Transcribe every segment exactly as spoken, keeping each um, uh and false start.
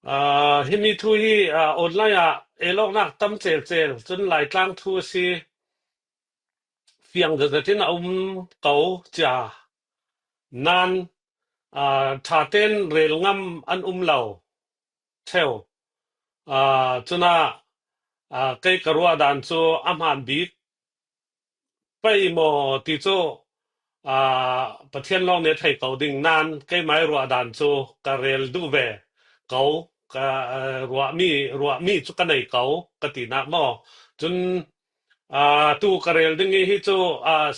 Aa, himi thu hi, aa, online ah elawknak tam celcel, cun Laitlang thu a si, fiang zetin a um ko cia nan, aa, ṭhaten rel ngam an um lo ṭheu. Aa, cunah, aa, kei ka ruah dan cu a hmaan bik pei maw ti cu, aa, Pathian lawng nih a thei ko ding nan keimah i ruah dan cu ka rel duh ve ko, ka, aa, ruahmi, ruahmi cu ka nei ko ka tinak maw. Cun, aa, tu ka rel ding i hi cu, aa,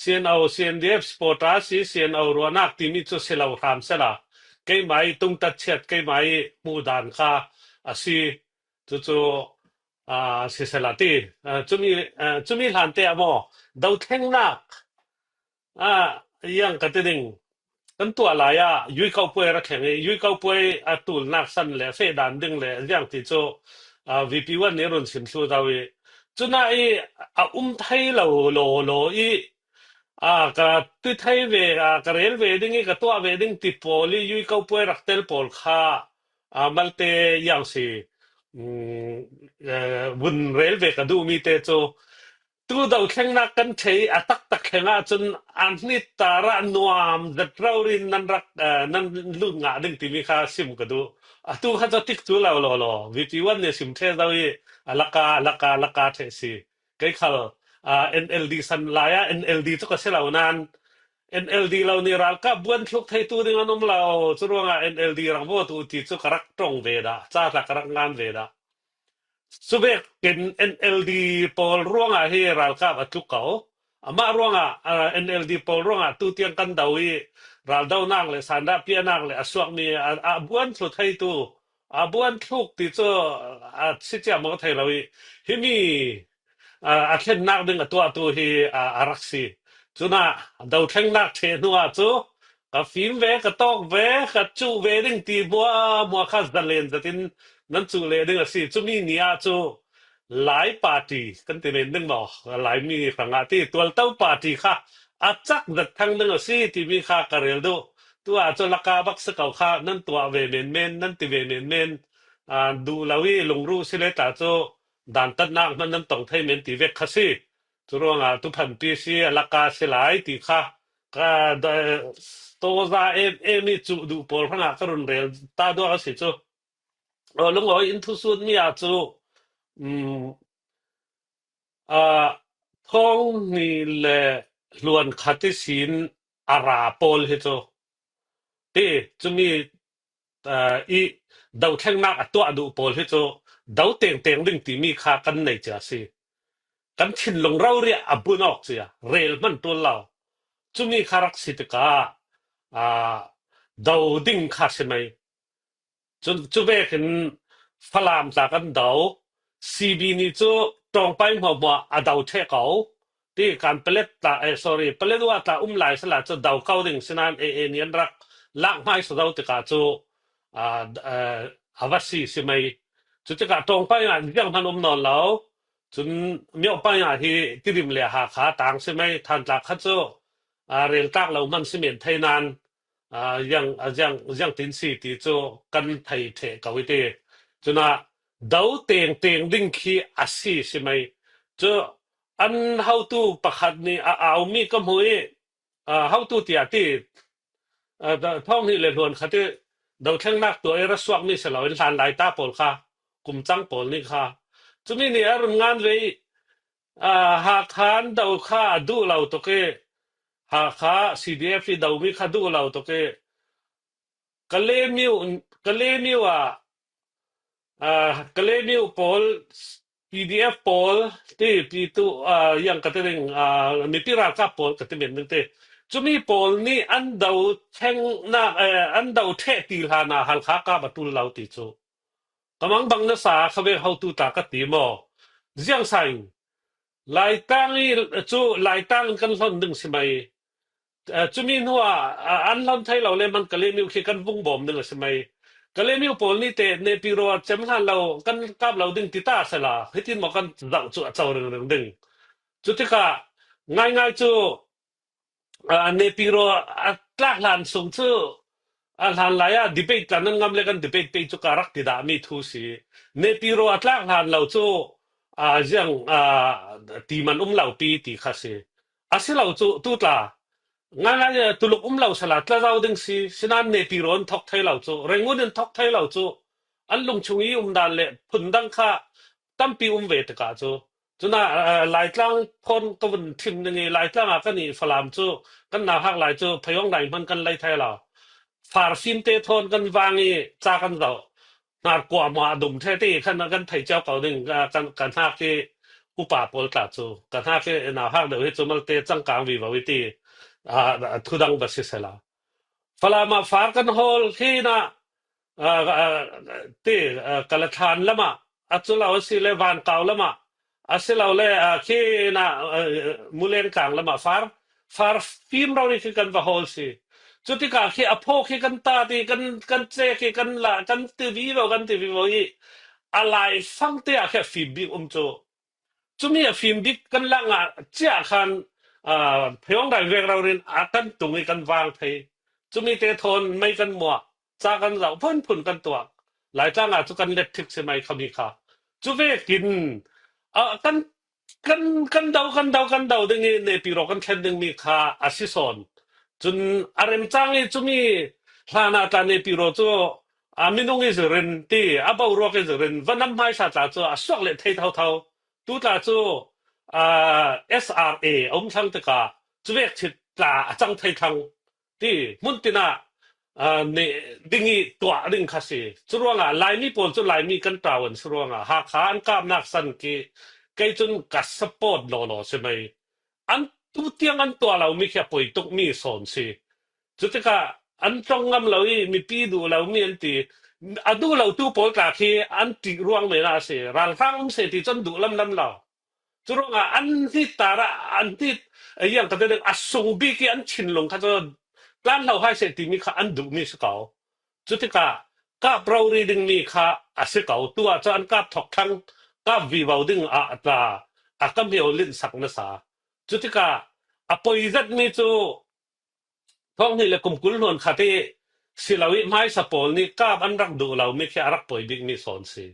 CNO, CNDF supporter a si, CNO ruahnak timi cu si lo hram sehla, keimah i tungtat chiat, keimah i hmuh dan kha a si. Cucu, aa, sisehla ti, aa, cumi, aa, cumi hlan te ah maw, dothlengnak, aa, yang ka ti ding, kan tuah lai ah Yui Kau Puai a ra thleng i, Yui Kau Puai a tulnak san le feh dan ding le ziang ti cu, aa, VP one nih run sim thlu zo i, cunah i a um thei lo law law i, aa, ka ti thei ve, aa, ka rel ve ding i ka tuah ve ding ti pawl i Yui Kau Puai rak tel pawl kha, aa, malte yang si, um, eh, vun rel ve ka duhmi te cu tu dothlengnak kan thei a taktak thleng ahcun an hnit ta rah nuam zet rori nan rak, eh, nan lut ngah ding timi kha sim ka duh. Atu kha cu tik cu lo law law, VP one nih sim ṭheh zo i a laka, a laka, a laka ṭheh si. Kei khal, aa, NLD san lai ah NLD cu ka si lo nan, NLD lo nih ralkap buan thluk theitu ding an um lo. Cu ruangah NLD rak vote uh ti cu ka rak ṭong ve dah, ca tla ka rak ngan ve dah. Cu vekin NLD pawl ruangah hi ralkap a tluk ko. Amah ruangah, aa, NLD pawl ruangah tu tiang kan do i raldonak le sandah piahnak le a suakmi a, a buan thlu theitu, a buan thluk ti cu a si cia maw thei lo i himi, aa, a thlennak ding a tuahtu hi, aa, a rak si. Cunah dothlengnak ṭheh hnu ah cu ka fim ve, ka tawk ve, ka cuh ve ding ti hmuahhmuah kha zalen zetin nan cuh leh ding a si. Cumi ni ah cu Lai Party kan ti men ding maw, Laimi hrangah ti tualto party kha a cak zet thang ding a si timi kha ka rel duh. Tu ah cu laka bak si ko kha nan tuah ve menmen, nan ti ve menmen, aa, duh lo i lungruh si le ta cu dantatnak hmanh nan tong thei men ti vek kha si. Cu ruangah tu phanpi si a laka si lai ti kha ka da-, tawza em em i cuh duh pawl hrangah ka run rel ta duak a si cu. Aw, lungawi in thusunmi ah cu, um, aa, thawng hnih le hluan khat ihsin a ra pawl hi cu ti, cumi, aa, i dothlengnak a tuah duh pawl hi cu do tengteng ding timi kha kan nei cia si. Kan thinlung rori ah a bun awk cia, rel hman ṭul lo. Cumi kha rak si tikah, aa, do ding kha si mai. Cu, cu vekin Falam tla kan do, CB nih cu ṭawngpai hmuahhmuah a do ṭheh ko. Ti kan Paletwa tla, eh, sorry, Paletwa tla um lai sila cu do ko ding sinain AA nih an rak lak hmaisa zo tikah cu, aa, eh, a va si si mai. Cu tikah ṭawngpai ah ziang hman um nawn lo. Cun miohpai ah hi Tirim le Hakha tang si mai, Thantlang kha cu, aa, reltak lo hman si men thei nan, aa, ziang, aa, ziang, ziang tin si ti cu kan thei ṭheh ko i ti. Cunah do tengteng ding khi a si si mai. Cu an hotu pakhat nih a aumi ka hmu i, aa, hotu tiah ti, aa, da-, thawng hnih le hluan khat i dothlengnak tuah i ra suakmi si lo in hlanlai ta pawl kha, kum cang pawl nih kha. Cumi nih a run ngan ve i, aa, Hakha an do kha a duh lo tuk i, Hakha CDF i domi kha duh lo tuk i, Kalemyo, Kalemyo ah, aa, Kalemyo pawl, PDF pawl, ti pi tu, aa, yang ka ti ding, aa, mipi ralkap pawl ka ti men ding ti. Cumi pawl nih an do thlengnak, eh, an do ṭheh ti hlan ah Halkha kap a ṭul lo ti cu. Ka mangbang nasa kha ve hotu ta ka ti maw? Ziang sa in Laitlang i cu Laitlang in kan hlon ding si mai. Eh, cumi hnu ah, ah, an hlon thei lo le hman Kalemyo khi kan vung bawm ding a si mai. Kalemyo pawl nih te Naypyidaw cem hlan lo kan kap lo ding ti ta sela, hitin maw kan zoh cu a co ringring ding. Cu tikah ngaingai cu, ah, Naypyidaw a tlak hlan sung cu, A hlan lai a debate tla nan ngam le kan debate pei cu ka rak ti dah mi thu si. Nepiro a tlak hlan lo cu a ziang a ti man um lo pi ti kha si. A si lo cu tu tla ngaingai tuluk um lo sala tla zo ding si. Sinan Nepiro an thok thei lo cu, Rangoon an thok thei lo cu, an lungchung i um dan le phundang kha tampi um ve tikah cu. Cuna Laitlang phone ka vun thim ning i Laitlang ah kan i Falam cu kan nauhak lai cu phayawng dai hman kan lei thei lo. Far fim te thawn kan vang i ca kan zoh. Hnar kuamah a dum ṭhe ti khan kan thei cio ko ding, ah, kan, kan hnak hi upa pawl tla cu. Kan hnak hi nauhak deuh hi cu malte cangkang vivo i ti, ah, thudang va si sela. Falam ah far kan hawl hi na, ah, ah, ti, ah, Kalathlan lamah, a cu lo a si le Vankau lamah, a si lo le, ah, khi na, ah, Mulengkang lamah far, far fim rori khi kan va hawl si. Cutikah khi a phaw khi kan ta ti, kan, kan ce khi kan la, kan ti vivo, kan ti vivo i a lai fang te ah khi a fim bik um cu. Cumi a fim bik kan la ngah ciah khan, ah, phayawng dai vek rori in a kan tung i kan vang thei. Cumi te thawn mei kan muah, ca kan zoh, phunphun kan tuak. Laitlang ah cu kan let thik si mai kha mi kha. Cu vekin, ah, kan, kan, kan do, kan do, kan do ding i Nepiro kan thlen ding mi kha a si sawn. Cun a remcang i cumi hlan ah tla Nepiro cu a minung i zirin ti, a boruak i zirin, vanam hmaisa tla cu a suak le thei thotho. Tu tla cu, ah, S R A a um thlang tikah cuvek chit tla a cang thei thlang ti hmun tinah, ah, ne ding i tuah ding kha si. Curuangah Laimi pawl cu Laimi kan ṭawn si ruangah Hakha an kapnak san khi kei cun ka support lawlaw si mai. An tu tiang an tuah lo mi khi a poi tuk mi sawn si. Cutikah an tlong ngam lo i mipi duh lo mi an ti. A duh lo tu pawl tla khi an ṭih ruang men ah a si. Ralhrang um seh ti cu an duh lamlam lo. Curuangah an hnit tar ah, an hnit, eh, yang ka te ding a sung bik i an thinlung kha cu tlan lo hai seh timi kha an duhmi si ko. Cutikah kap rori dingmi kha a si ko. Tu ah cu an kap thok thlang, kap vivo ding ah tla a ka hmeo linhsak nasa. Cutikah a poi zetmi cu thawng hnih le kum kul hluan khat i si lo i hmaisa pawl nih kap an rak duh lo mi khi a rak poi bikmi sawn si.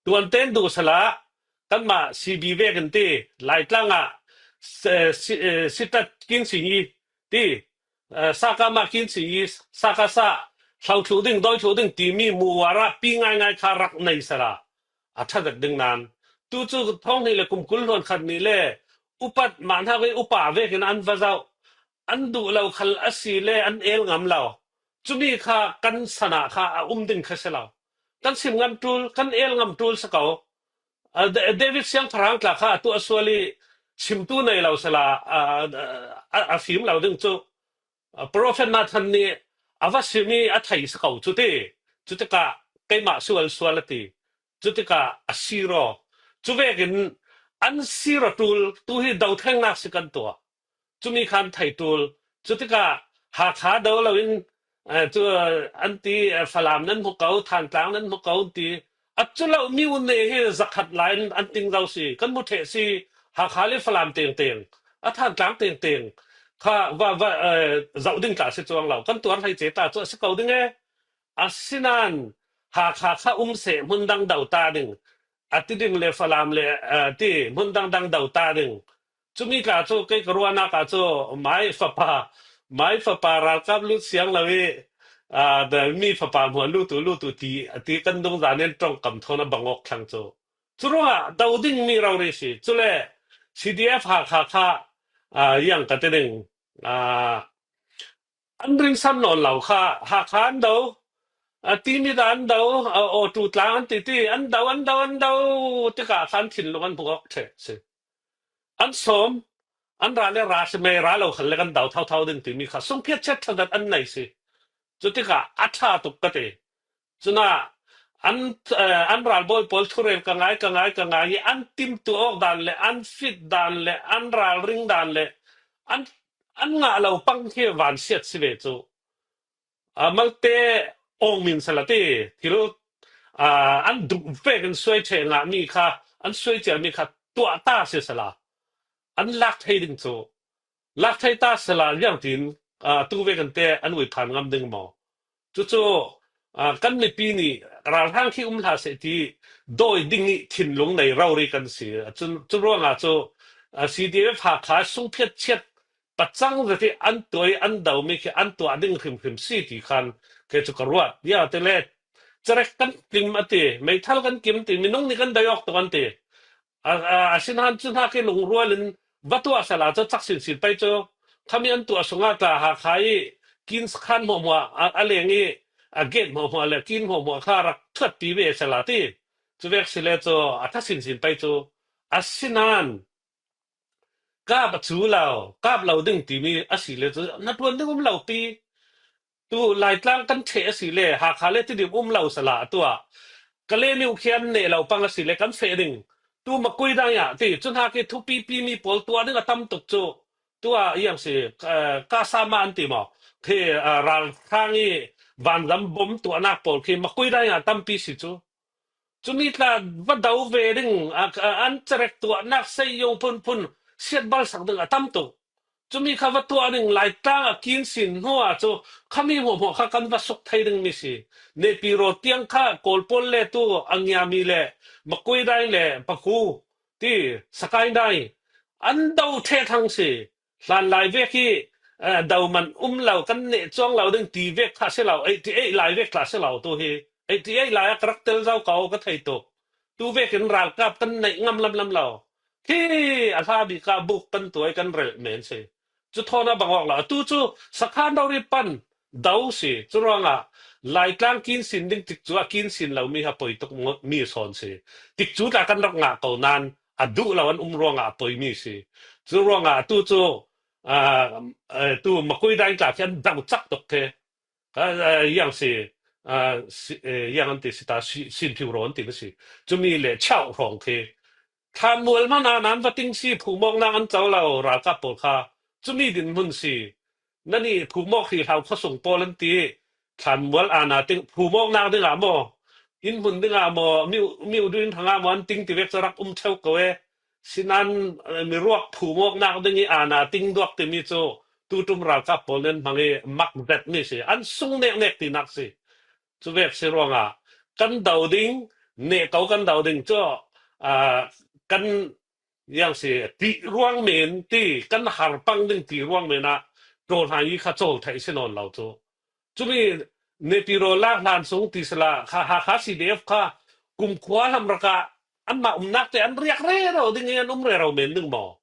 Tuan tein duh sala kanmah C B vekin ti Laitlang ah si, si, sitat kin si i ti, eh, Saka mah kin si i Saka sa hlo thluh ding, dawi thluh ding timi muara pi ngaingai kha rak nei sala a ṭha zet ding nan. Tu cu thawng hnih le kum kul hluan khat nih le upat mah hnak i upa vekin an va zoh. An duh lo khal a si le an el ngam lo. Cumi kha kan san ah kha a um ding kha si lo. Kan sim ngam ṭul, kan el ngam ṭul si ko. Ah, Da-, David Siangtharang tla kha atu a sual i simtu nei lo sala, ah, a, a fim lo ding cu, ah, Prophet Nathan nih a va sim i a thei si ko cu ti. Cutikah keimah sual sual a ti. Cutikah a siro. Cuvekin an siro ṭul tu hi dothengnak si kan tuah. Cumi khan thei ṭul. Cutikah Hakha do loin, eh, cu, eh, an ti, eh, Falam nan hmu ko, Thantlang nan hmu ko an ti. A cu lo mi unne hi zakhat lai in an ting zo si. Kan hmu ṭheh si Hakha le Falam tengteng. A Thantlang tengteng kha va, va, eh, zoh ding tla si cuang lo. Kan tuar hleice ta cu a si ko ding e. Asinain Hakha kha um seh hmun dang do ta ding. A ti ding le Falam le, eh, ti hmun dang dang do ta ding. Cumi tla cu kei ka ruahnak ah cu mai fapa, mai fapa ralkap lut siang lo i, ah, da, mi fapa hmuah lut uh, lut uh ti, a ti kan dungzan in ṭongkam thawn a bang awk thlang cu. Curuangah do ding mi rori si. Cule C D F Hakha kha, ah, yang ka ti ding, ah, an ringsan nawn lo kha, Hakha an do, a timi dah an do, a awtu tlang an titi, an do, an do, an do, tikah khan thinlung an hmuh awk ṭheh si. An sawm, an ra le ra si mei, ra lo khal le kan do thotho ding timi kha sungphiat chet ṭhadat an nei si. Cutikah a ṭha tuk ka ti. Cunah an, eh, an ralbawi pawl thurel ka ngai, ka ngai, ka ngai i an timtuah awk dan le an fit dan le an ralring dan le an, an ngah lo pang khi vansiat si ve cu. Ah, malte awng min sala ti thil, ah, an duh vekin suai ṭheh ngah mi kha, an suai cia mi kha tuah ta si sala an lak thei ding cu. Lak thei ta sala ziangtin, ah, tu vekin te an uiphan ngam ding maw? Cucu, aa, kan mipi nih ralhrang khi um hlah seh ti dawi ding ih thinlung nei rori kan si. Cun, cu ruangah cu, aa, C D F Hakha sungphiat chiat pacang zet ih an tuah ih an domi khi an tuah ding hrimhrim si ti khan kei cu ka ruat. Ziangahtile cerek kan kim a ti, meithal kan kim ti, minung nih kan dai awk tuk an ti. A, a, asinain cu hna khi lungrual in va tuah sehla cu cak sinsin pei cu khami an tuah sungah tla Hakha ih kin sakhan hmuahhmuah a, a leng ih a gate hmuahhmuah le kin hmuahhmuah kha rak thuatpi ve sehla ti. Cu vek si le cu a ṭha sinsin pei cu asinain kap a cu lo, kap lo ding timi a si le cu hnaṭuan ding um lo pi. Tu Laitlang kan ṭheh a si le Hakha le Tidim um lo sehla a tuah. Kalemyo khi an neh lo pang a si le kan feh ding. Tu Makui dang ah ti, cu hna khi thupipi mi pawl tuah ding a tam tuk cu. Tu ah iang si, eh, ka sama an ti maw? Khi, eh, ralhrang ih vanzam bom tuahnak pawl khi Makui dang ah tampi si cu. Cumi tla va do ve ding, a, a, an cerek tuahnak sei yong phunphun siatbal sak ding a tam tuk. Cumi kha va tuah ding Laitlang a kin sin hnu ah cu khami hmuahhmuah kha kan va suk thei dingmi si. Nepi rawl tiang kha Kawl pawl le tu a ngiami le Makui dai le Pakhu ti Sakai dai an do ṭheh thang si. Hlanlai vek hi, eh, do man um lo, kan neh cuang lo ding ti vek kha si lo, eighty eight lai vek tla si lo tu hi. Eighty eight lai a ka rak tel zo ko ka thei tuk. Tu vekin ralkap kan neih ngam lamlam lo. Khi a hla bik ah buk kan tuai kan relh men si. Cu thawn a bang awk lo. Atu cu sakhan rori pan do si. Cu ruangah Laitlang kin sin ding tikcu ah kin sin lomi ha poi tuk mi sawn si. Tikcu tla kan rak ngah ko nain a duh lo an um ruangah a poimi si. Cu ruangah atu cu, aa, aa, tu Makui dai tla khi an do cak tuk khi. Ka, aa, yang si, aa, si, ee, yang an ti si ta, si, sin phiu raw an ti na si. Cumi le chau hrawng khi. Thlanmual hmanh ah nan va ting si, phumawknak an co lo, ralkap pawl kha. Cumi dinhmun si. Nan ih phumawk hrihlau khuasung pawl an ti. Thlanmual ana ting, phumawknak dingah maw, innhmun dingah maw, miu, miu duin hrangah maw, an ting ti vek cu rak um ṭheu ko e. Sinan, eh, miruak phumawknak ding ih ana ting duak timi cu tuṭum ralkap pawl nih an hmang ih mak zetmi si. An sung neknek tinak si. Cu vek si ruangah kan do ding, neh ko kan do ding cu, aa, kan yang si ti ruang men ti, kan har pang ding ti ruang men ah ṭawlhai kha cawl theih si nawn lo cu. Cumi Nepi rawl lak hlan sung ti sila kha, Hakha C D F kha kumkhua hlam rakah anmah umnak te an riak rero ding i an um rero men ding maw?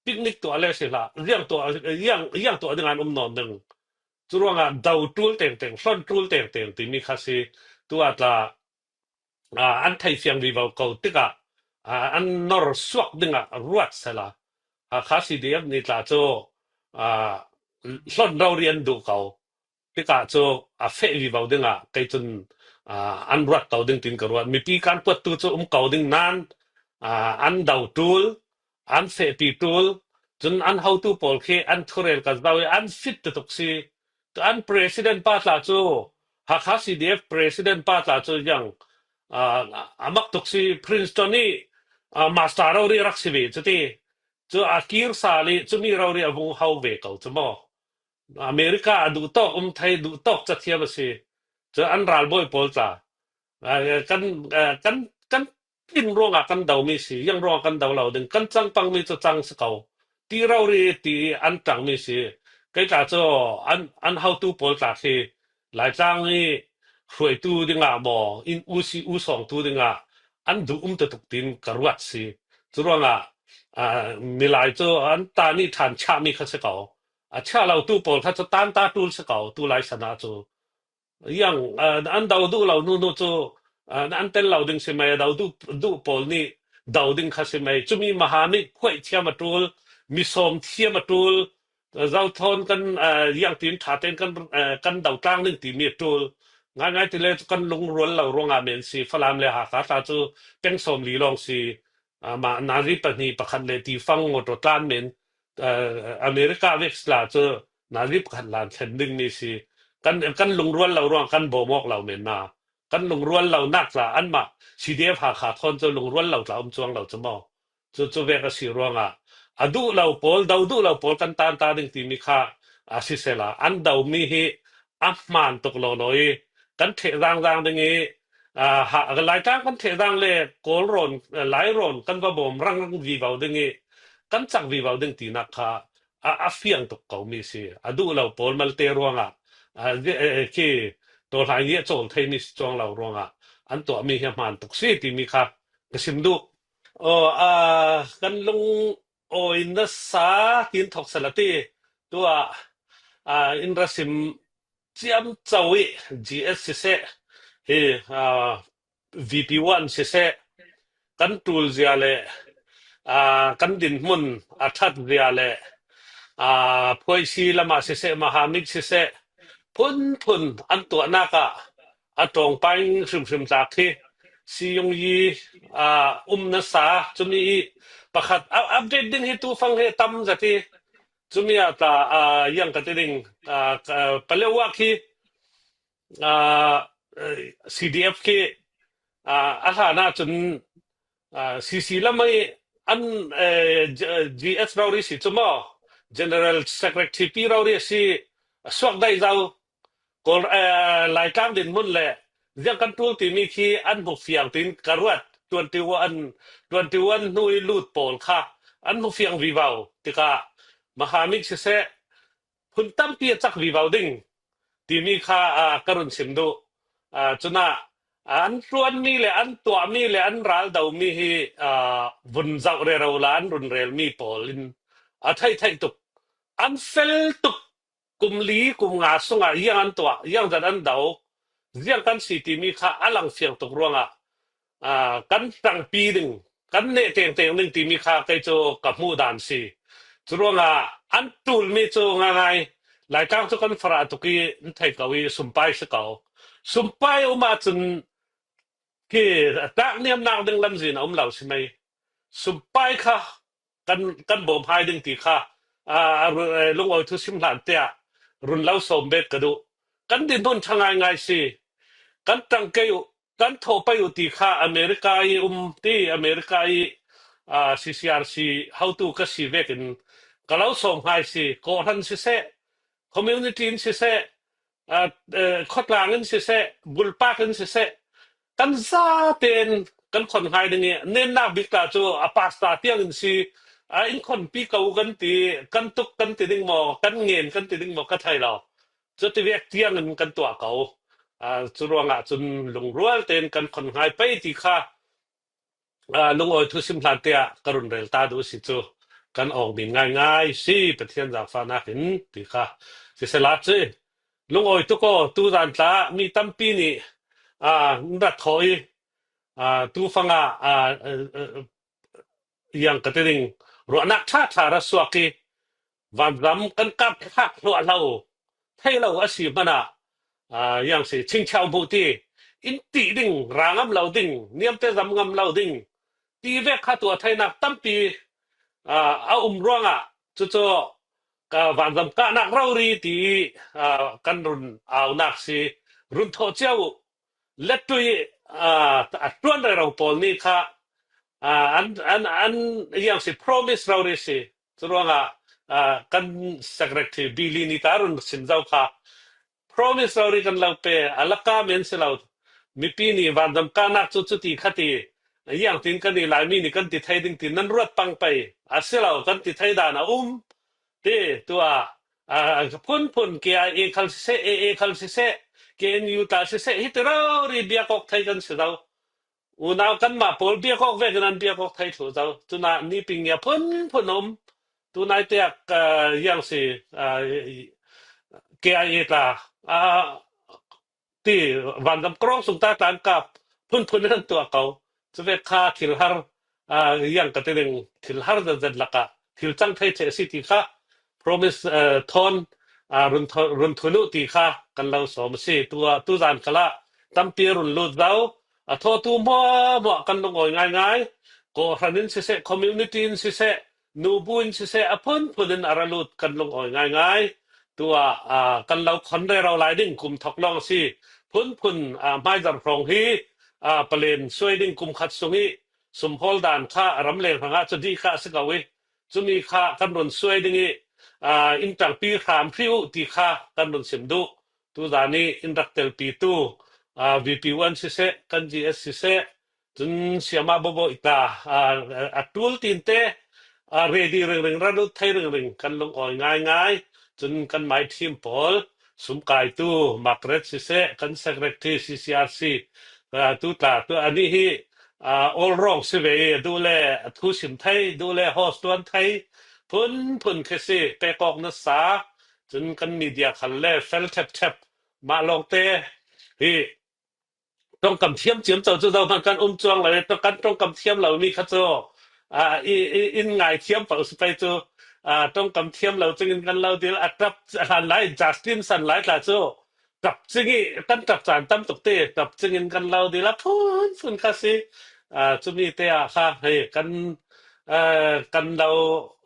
Picnic tuah le si hlah, ziang tuah, ziang, ziang tuah ding an um nawn ding. Cu ruangah do ṭul tengteng, hlon ṭul tengteng timi kha si. Tu ah tla, aa, an thei fiang vivo ko tikah, aa, an nor suak dingah ruat sehla, aa, kha C D F nih tla cu, aa, hlon rori an duh ko tikah cu a feh vivo dingah kei cun, aa, an ruat ko ding tin ka ruat. Mipi kan kuat tu cu um ko ding nain, aa, an do ṭul, an fehpi ṭul, cun an hotu pawl khi an thurel ka zau i an fit tuk si. Tu an president pa tla cu, Hakha C D F president pa tla cu ziang, aa, a mak tuk si, Princeton i, aa, master rori rak si ve cu ti. Cu a kir sal i cumi rori a vung ho ve ko cu maw? America a duhtawk um thei, duhtawk cathiam a si. Cu an ralbawi pawl tla, aa, kan, aa, kan, kan tin ruangah kan domi si, yang ruangah kan do lo ding, kan cang pangmi cu cang si ko. Ti rori ti an ṭangmi si. Kei tla cu an, an hotu pawl tla khi Laitlang i hruaitu dingah maw, in u si u sawngtu dingah an duh um tuk tin ka ruat si. Cu ruangah, aa, milai cu an tan i ṭhan chahmi kha si ko. A chia lotu pawl kha cu tanta ṭul si ko, tu lai san ah cu. Yang, aa, an do duh lo hnu hnu cu, aa, an tel lo ding si mei, do duh, duh pawl nih do ding kha si mei. Cumi maha nih khuaih thiam a ṭul, mi sawm thiam a ṭul, zau thawn kan, aa, yang tin ṭha tein kan, aa, kan do tlang ding timi a ṭul. Ngaingai ti le cu kan lungrual lo ruangah men si, Falam le Hakha tla cu peng sawm li lawng si, aa, mah nazi pahnih pakhat le ti fang motor tlan men, aa, America vek si la cu nazi pakhat lan thlen dingmi si. Kan, kan lungrual lo ruang kan bawm awk lo men na. Kan lungrual lo nak tla anmah C D F Hakha thawn cu lungrual lo tla um cuang lo cu maw? Cu, cu vek a si ruangah a duh lo pawl, do duh lo pawl kan tanta ding timi kha a si sehla, an domi hi a hmaan tuk lawlaw i kan theh zangzang ding i, aa, ha, Laitlang kan theh zang le Kawl rawn, Lai rawn kan va bawm rangrang vivo ding i kan chak vivo ding tinak kha a, a fiang tuk ko mi si. A duh lo pawl malte ruangah, a, khi tawlhai nih a cawl thei mi si cuang lo ruangah an tuah mi hi a hmaan tuk si timi kha ka sim duh. Aw, a, kan lung awi nasa tiin thawk sala ti. Tua, a, in ra sim ciamco i G S siseh, hi, a, V P one siseh, kan tul zia le, a, kan dinhmun a that zia le, a, phuaisi lamah siseh, mahamik siseh, phunphun an tuahnak ah a ṭawngpaing hrimhrim tlak hi siyung yi, a, um nasa, cumi i pakhat a, update ding hi tufang hi tam zat hi, cumi ah ta, a, yang ka ti ding, a, ka, paleuak hi, a, C D F khi, a, a hlan ah cun, a, C C lam i an, eh, G-, G S rori si cu maw, General Secretary pi rori a si, a suak dai zau, Kawl, eh, Laitlang dinhmun le ziang kan tul timi khi an hmu fiang tiin ka ruat, twenty one, twenty one hnu i lut pawl kha an hmu fiang vivo tikah mahamik siseh, phun tampi a cak vivo ding timi kha, aa, ka run sim duh. Aa, cunah, aa, an ṭuanmi le an tuahmi le an raldomi hi, aa, vun zoh rero la an run relmi pawl in a theihtheih tuk, an fel tuk, kum li, kum nga sungah ziang an tuah, ziang zat an do, ziang kan si timi kha a lang fiang tuk ruangah, aa, kan ṭangpi ding, kan neh tengteng ding timi kha kei cu ka hmuh dan si. Curuangah an ṭulmi cu ngaingai, Laitlang cu kan farah tuk i an thei ko i sumpai si ko. Sumpai um ahcun khi tlakniamnak ding lamzin a um lo si mei. Sumpai kha kan, kan bawm hai ding ti kha, aa, a ru-, eh, lungawi thusim hlan tiah run lo sawm bet ka duh. Kan dinhmun ṭha ngaingai si. Kan ṭang kei uh, kan thawh pei uh ti kha America i um ti, America i, aa, C C R C hotu ka si vekin ka lo sawm hai si. Kawhhran siseh, community in siseh, aa, eh, khawtlang in siseh, bulpak in siseh, kan zaten kan khon hai ding i, nennak bik ta cu a pasta tiang in si, aa, in khonpi ko kan ti, kan tuk kan ti ding maw, kan ngen kan ti ding maw, ka thei lo. Cuti vek tiang in kan tuah ko. Aa, curuangah cun lungrual tein kan khon hai pei ti kha, aa, lungawi thusim hlan tiah ka run rel ta duh si cu kan awng min ngaingai si, Pathian zaangfahnak in ti kha. Sisela cu lungawi tuk aw, tuzan tla mi tampi nih, aa, an rat thawh i, aa, tufang ah, aa, aa, yang ka ti ding, ruahnak ṭha ṭha ra suak i, vanzam kan kap thlak hluahhlo thei lo a si hmanah, aa, yang si, chingchiau hmuh ti, in tih ding, ra ngam lo ding, niamte zam ngam lo ding, ti vek kha tuah theinak tampi, aa, a um ruangah, cucu ka vanzam kahnak rori ti, aa, kan run aunak si, run thawh cio uh, letui, aa, a ṭuan rero pawl nih kha, aa, an, an, an, yang si, promise rori si. Curuangah, aa, kan secretary Billy nih ta run sim zo kha, promise rori kan lo pe, a laka men si lo. Mipi nih vanzam kahnak cu cuti kha ti, ziangtin kan i Laimi nih kan ti thei ding ti nan ruat pang pei. A si lo, kan ti thei dan a um. Ti, tua, aa, phunphun K I A khal siseh, A A khal siseh, K N U ta siseh, hiti rori biak awk thei kan si zo. Unau kanmah pawl biak awk vekin an biak awk thei thluh zo. Cunah niping nia phunphun a um. Tunai tiak, aa, yang si, aa, K I A ta, aa, ti, vanzam krawng sung ta tlan kap phunphun in an tuah ko. Cuvek kha thil har, aa, yang ka ti ding, thil har zetzet lakah thil cang thei ṭheh a si ti kha, promise, aa, thawn, aa, run thaw-, run thun uh ti kha kan lo sawm a si. Tua, tuzan khalah tampi a run lut zo, a thawhtu hmuahhmuah kan lungawi ngaingai. Kawhhran in siseh, community in siseh, nubu in siseh, a phunphun in a ra lut kan lungawi ngaingai. Tua, aa, kan lo khon rero lai ding kum thawk lawng a si. Phunphun, aa, hmaizarh hrawng hi, aa, palen suai ding kum khat sung i sumhawl dan kha ramleng hrangah cu dih kha a si ko i, cumi kha kan run suai ding i, aa, in ṭangpi hram hri uh ti kha kan run sim duh. tuzan i in rak telpitu, aa, V P one siseh, kan G S siseh, cun siama bawbaw i ta, aa, a tul tinte, aa, ready ringring, ra lut thei ringring, kan lungawi ngaingai. Cun kan mai team pawl, sumkaitu Margaret siseh, kan secretary C C R C, aa, tu tla, tu anih hi, aa, all wrong si ve i, a duh le a thu sim thei, duh le host tuan thei, phunphun khi si, pekawk nasa, cun kan media khal le fel thepthep, mah lawngte hi, ṭongkam thiam ciamco cu zohman kan um cuang lo i, kan ṭongkam thiam lomi kha cu, aa, i, i, in ngai thiam paoh si pei cu, aa, ṭongkam thiam lo cingin kan lo dil, a ṭap hlan lai, Justin san lai tla cu, ṭap cing i, kan ṭap caan tam tuk ti, ṭap cingin kan lo dil, a phunphun kha si. Aa, cumi te ah kha hei kan, aa, kan lo,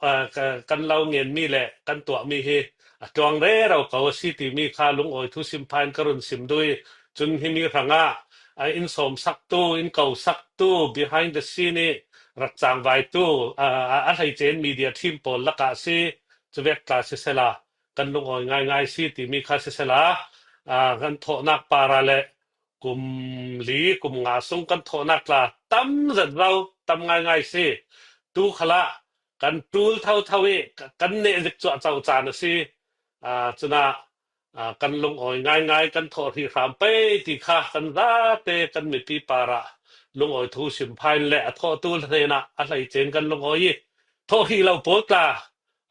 aa, ka, kan lo ngenmi le kan tuahmi hi a ṭuang rero ko a si timi kha lungawi thu sim phain ka run sim duh i, cun himi hrangah, aa, in sawmsaktu, in kosaktu, behind the scene i rak cangvaitu, aa, a, a hleice in media team pawl lakah si, cuvek tla sisela, kan lungawi ngaingai si timi kha sisela, aa, kan thawhnak par ah le kum li, kum nga sung kan thawhnak tla tam zet lo, tam ngaingai si. Tu khalah kan ṭul thotho i ka, kan neh zik cuahco caan a si. Aa, cunah, aa, kan lungawi ngaingai, kan thawh hrih hram pei ti kha kan zate kan mipi par ah lungawi thu sim phain le a thawhtu hnenah a hleice in kan lungawi i, thawh hrih lo pawl tla,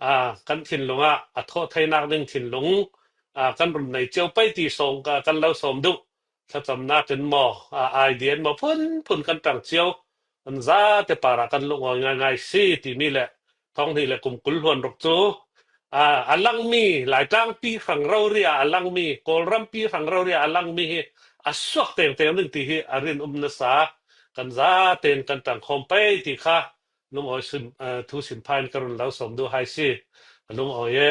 aa, kan thinlung ah a thawh theinak ding thinlung, aa, kan run nei cio pei ti sawng ka, kan lo sawm duh. Thlacamnak in maw, aa, idea in maw, phunphun kan ṭang cio. Kan zate par ah kan lungawi ngaingai si timi le thawng hnih le kum kul hluan ruk cu, aa, a langmi, Laitlang pi hrang rori ah a langmi, Kawlram pi hrang rori ah a langmi hi a suak tengteng ding ti hi a rin um nasa, kan zate in kan ṭangkhawm pei ti kha lungawi sim, aa, thu sim phain ka run lo sawm duh hai si. A lungawi e.